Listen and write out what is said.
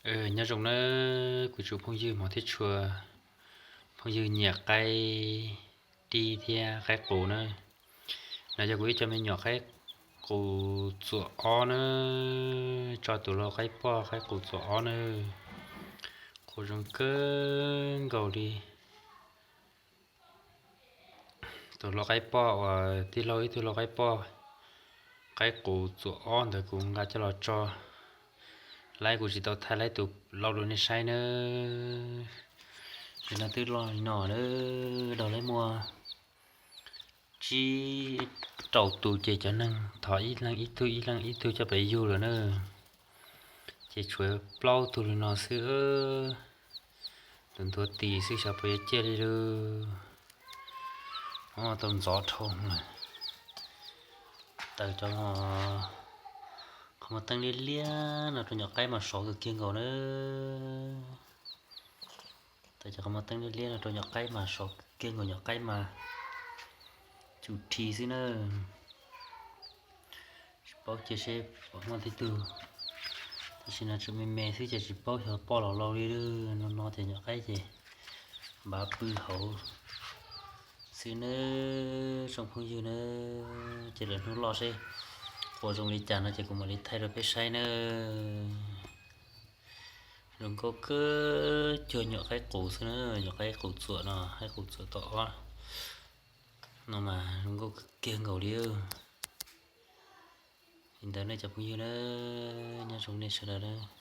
Nyob zoo na, kuv tsoom phooj ywg hmov thiab tshua, phooj ywg nyiam qaib dib thiab qaib qus na. No yog kuv ib co me nyuam qaib qus txuam ob na, tso tus lau qaib poj qaib qus txuam ob na, qhuav zoo kawg nkaus li. Tus lau qaib poj uas tij laug ib tug lau qaib poj qaib qus txuam ob ntawd kuv nqa coj los tso, laib kuv tsis tau thaij laib tus lau rau nej saib nawb. Ces no twb loj li no na, daug laib muaj tsib rau tus ces cov neeg thov ib leeg ib tug ib leeg ib tug coj pem yug lawm na. Ces tshuav plaub tug li no xwb, tus ntuav tis xwb xyov puas yuav ciaj li lawm. Tau ntxov dhau lawm. Taws cov qhov muag teeb liab liab no rau nyuam qaib mas sov kawg kiag nkaus na. Taws cov qhov muag teeb liab liab no rau nyuam qaib mas sov kawg kiag nkaus, nyuam qaib mas cum rhi xwb na. Tsis paub cia seb puas muaj tib tug, tam sim no tseem me me xwb ces tsis paub xyov poj los lau li. No no ces nyuam qaib ces npav pw hauv xwb nawb tsoom phooj ywg na. Ces lwm hnub loj seb quas zoo li cas no ces kuv mam li thaij rau peb saib nawb. Zoo nkauj kawg cuag nyuam qaib qus xwb na, nyuam qaib qus txuam no, qaib qus txuam tom ob no mas zoo nkauj kawg kiag nkaus li. Li ntawd nej cov phooj ywg na, nyob zoo nej sawv daws na.